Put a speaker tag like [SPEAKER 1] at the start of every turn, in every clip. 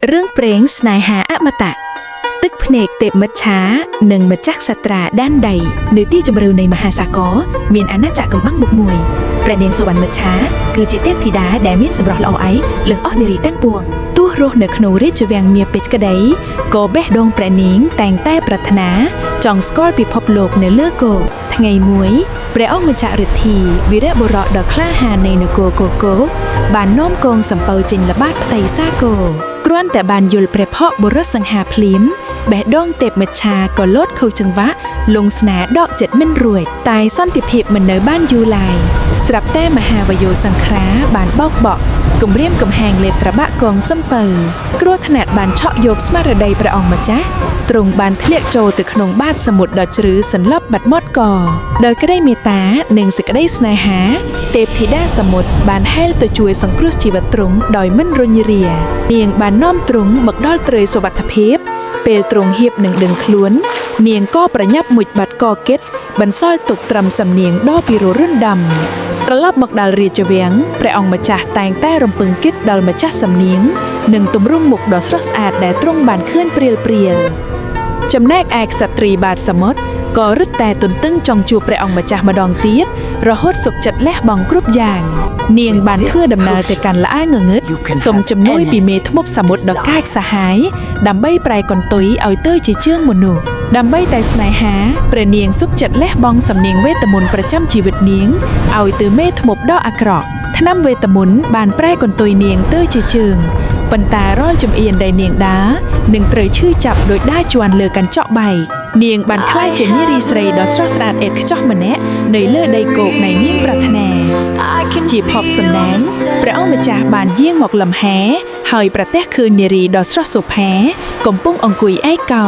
[SPEAKER 1] រឿងព្រេងស្នេហាអមតៈទឹកភ្នែកទេពមិច្ឆានិងម្ចាស់សត្រាដែនដីនៅទីជម្រៅនៃមហាសាគរមានអាណាចក្រកំបាំងមុខមួយព្រះនាងសុវណ្ណមិច្ឆាគឺជាទេពធីតាដែលមានសម្រស់ល្អឯកលើសអស់នារីទាំងពួងទោះរស់នៅក្នុងរាជវាំងមាសពេជ្រក្តីក៏បេះដូងព្រះនាងតែងតែប្រាថ្នាចង់ស្គាល់ពិភពលោកនៅលើគោកថ្ងៃមួយព្រះអង្គម្ចាស់ឫទ្ធីវីរបុរសដ៏ក្លាហាននៃនគរកូកូបាននាំកងសំពៅចេញល្បាតផ្ទៃសាគរ គ្រាន់តែបានយល់ព្រះភ័ក្ត្របុរសសង្ហាភ្លាមបេះដូងទេពមិច្ឆាក៏លោតខូចចង្វាក់លងស្នេហ៍ដកចិត្តមិនរួចតែសន្តិភាពមិននៅបានយូរឡើយស្រាប់តែមហាវយោសង្ខ្រាបានបោកបក់គំរាមកំហែងលេបត្របាក់កងសំពៅគ្រោះថ្នាក់បានឆក់យកស្មារតីព្រះអង្គម្ចាស់ទ្រង់បានធ្លាក់ចូលទៅក្នុងបាតសមុទ្រដ៏ជ្រៅសន្លប់បាត់មាត់កដោយក្តីមេត្តានិងសេចក្តីស្នេហា ទេពធីតាសមុទ្របានហែលទៅជួយសង្គ្រោះជីវិតទ្រង់ដោយមិនរុញរា នាងបាននាំទ្រង់មកដល់ទ្រើយសុវត្ថិភាព ពេលទ្រង់ហៀបនឹងដឹងខ្លួន នាងក៏ប្រញាប់មុជបាត់កគិតបន្សល់ទុកត្រឹមសំនៀងដ៏ពីរោះរណ្ដំត្រឡប់មកដល់រាជវាំងព្រះអង្គម្ចាស់តែងតែរំពឹងគិតដល់ម្ចាស់សំនៀងនិងទម្រង់មុខដ៏ស្រស់ស្អាតដែលទ្រង់បានឃើញព្រាលព្រាល ចំណែកឯក្សត្រីបាទសមុទ្រក៏រឹតតែទន្ទឹងចង់ជួបព្រះអង្គម្ចាស់ម្ដងទៀតរហូតសុខចិត្តលះបង់គ្រប់យ៉ាង នាងបានធ្វើដំណើរទៅកាន់ល្អាងងឹតសុំជំនួយពីមេធ្មប់សមុទ្រដ៏កាចសាហាយដើម្បីប្រែកន្ទុយឲ្យទៅជាជើងមនុស្សដើម្បីតែស្នេហាព្រះនាងសុខចិត្តលះបង់សំនៀងវេទមន្តប្រចាំជីវិតនាងឲ្យទៅមេធ្មប់ដ៏អាក្រក់ថ្នាំវេទមន្តបានប្រែកន្ទុយនាងទៅជាជើងប៉ុន្តែរាល់ជំអៀនដែលនាងដើរនឹងត្រូវឈឺចាប់ដោយដើរជាន់លើកញ្ចក់បែកនាងបានក្លាយជានារីស្រីដ៏ស្រស់ស្អាតឥតខ្ចោះម្នាក់នៅលើដីគោកនៃនាងប្រាថ្នា ជាភពសំណាងព្រះអង្គម្ចាស់បានយាងមកលំហែហើយប្រទះឃើញនារីដ៏ស្រស់សុផាកំពុងអង្គុយឯកោ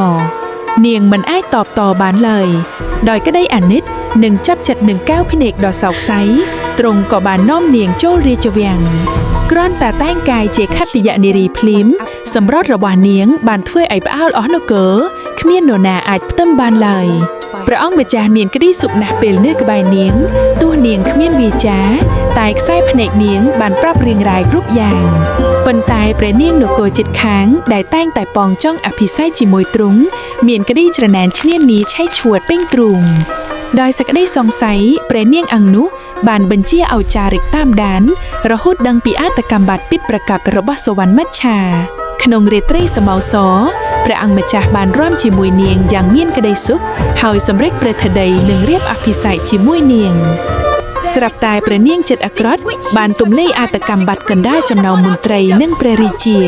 [SPEAKER 1] នាងមិនអាចតបតបានឡើយដោយក្តីអាណិតនិងចាប់ចិត្តនឹងកែវភ្នែកដ៏សោកសៅទ្រង់ក៏បាននាំនាងចូលរាជវាំងគ្រាន់តែតែងកាយជាខត្តយនារីភ្លាមសម្រស់របស់នាងបានធ្វើឲ្យផ្អើលអស់នគរគ្មាននរណាអាចផ្ទឹមបានឡើយព្រះអង្គម្ចាស់មានក្តីសុខណាស់ពេលនៅក្បែរនាងទោះនាងគ្មានវាចា តែខ្សែភ្នែកនាងបានប្រាប់រឿងរ៉ាវគ្រប់យ៉ាងប៉ុន្តែព្រះនាងនគរជិតខាងដែលតែងតែប៉ងចង់អភិសេកជាមួយទ្រង់មានក្តីច្រណែនឈ្នានីឆៃឈួតពេញទ្រូងដោយសេចក្តីសង្ស័យព្រះនាងអង្គនោះបានបញ្ជាឲ្យចារិកតាមដាន រហូតដឹងពីអាតកម្មបាត់ពិតប្រាកដរបស់សុវណ្ណមច្ឆា ក្នុងរាត្រីសមោសរព្រះអង្គម្ចាស់បានរាំជាមួយនាងយ៉ាងមានក្តីសុខហើយសម្រេចព្រះធដីនឹងរៀបអភិសេកជាមួយនាង ស្រាប់តែព្រះនាងចិត្តអាក្រក់បានទម្លាយអាតកម្មបាត់កណ្ដាលចំណោមមន្ត្រីនិងព្រះរាជា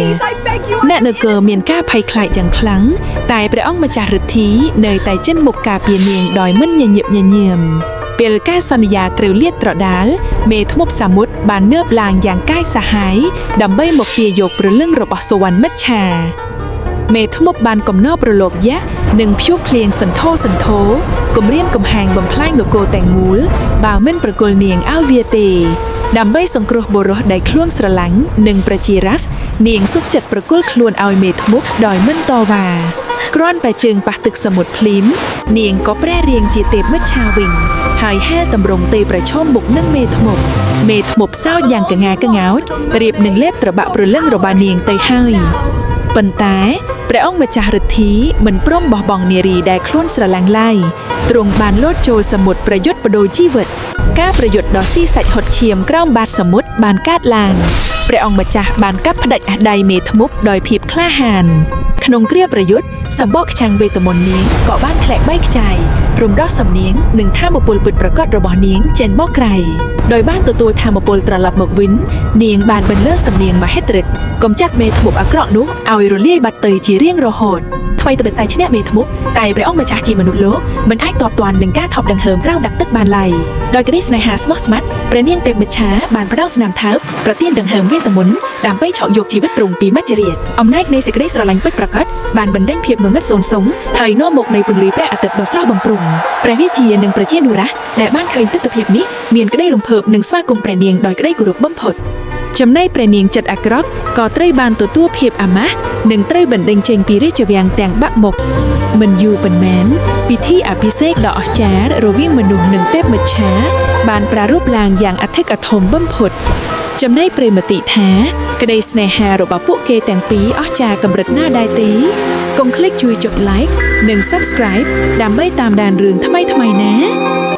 [SPEAKER 1] អ្នកនគរមានការភ័យខ្លាចយ៉ាងខ្លាំងតែព្រះអង្គម្ចាស់ឫទ្ធីនៅតែចិនមុខការពារនាងដោយមិនញញឹមញញឿមពេលការសន្យាត្រូវលាតត្រដាលមេធ្មប់សមុទ្របានងើបឡើងយ៉ាងកាយសាហាយដើម្បីមកទាយកព្រលឹងរបស់សុវណ្ណមិច្ឆា មេធ្មប់បានកំណប់រលកយក្សនិងព្យុះភ្លៀងសន្ធោសន្ធោគំរាមកំហែងបំផ្លាញនគរទាំងមូលបើមិនប្រគល់នាងឲ្យវាទេ ដើម្បីសង្គ្រោះបុរសដែលខ្លួនស្រឡាញ់និងប្រជារាស្ត្រនាងសុខចិត្តប្រគល់ខ្លួនឲ្យមេធ្មប់ដោយមិនតវ៉ាគ្រាន់តែជើងប៉ះទឹកសមុទ្រភ្លាមនាងក៏ប្រែរាងជាទេពមិច្ឆាវិញហើយហែលតម្រង់ទេប្រឈមមុខនឹងមេធ្មប់មេធ្មប់សោចយ៉ាងកងាកងោចរៀបនឹងលេបត្របាក់ព្រលឹងរបស់នាងទៅហើយ ប៉ុន្តែព្រះអង្គម្ចាស់ឫទ្ធីមិនព្រមបោះបង់នារីដែលខ្លួនស្រឡាញ់ឡើយទ្រង់បានលោតចូលសមុទ្រប្រយុទ្ធបដូរជីវិត ការប្រយុទ្ធដ៏ស៊ីសាច់ហុតឈាមក្រោមបាតសមុទ្របានកើតឡើងព្រះអង្គម្ចាស់បានកាប់ផ្ដាច់អះដៃមេធ្មប់ដោយភាពក្លាហាន ក្នុងគ្រាប្រយុទ្ធសម្បកខ្ចាំងវេទមន្តនាងក៏បានធ្លាក់បែកខ្ចាយរំដោះសំនៀងនិងធម៌ពលពិតប្រាកដរបស់នាងចេញមកក្រៅដោយបានទទួលធម៌ពលត្រឡប់មកវិញនាងបានបន្លឺសំនៀងមហិទ្ធិឫទ្ធិកំចាត់មេធ្មប់អាក្រក់នោះឲ្យរលាយបាត់ទៅជារៀងរហូតថ្មីត្បិតតែឈ្នះមេធ្មប់តែព្រះអង្គម្ចាស់ជាមនុស្សលោកមិនអាចតបទាន់នឹងការថប់ដង្ហើមក្រោមដាក់ទឹកបានឡើយដោយក្តីស្នេហាស្មោះស្ម័គ្រព្រះនាងទេពមិច្ឆាបានផ្ដល់ស្នាមថើបប្រទានដង្ហើមវេទមន្តដើម្បីឆក់យកជីវិតទ្រង់ពីមច្ចរាជអំណាចនៃសេចក្តីស្រឡាញ់ពិតប្រាកដបានបណ្ដេញភាពងងឹតសូន្យសុងហើយនាំមកនៃពន្លឺព្រះអាទិត្យដ៏ស្រស់បំព្រងព្រះរាជានិងប្រជានុរាស្ត្រដែលបានឃើញទិដ្ឋភាពនេះមានក្តីរំភើបនិងស្វាគមន៍ព្រះនាងដោយក្តីគោរពបំផុត ចំណែកព្រះនាងចិត្តអាក្រក់ក៏ត្រូវបានទទួលភាពអាម៉ាស់និងត្រូវបណ្ដេញចេញពីរាជវាំងទាំងបាក់មុខមិនយូរប៉ុន្មានពិធីអភិសេកដ៏អស្ចារ្យរវាងមនុស្សនិងទេពមិច្ឆាបានប្រារព្ធឡើងយ៉ាងអធិកអធមបំផុត។ ចំណែកប្រិមតិថាក្តីស្នេហារបស់ពួកគេទាំងពីរអស្ចារ្យកម្រិតណាដែរទេកុំភ្លេចជួយចុច like និង Subscribe ដើម្បីតាមដានរឿងថ្មីៗណា។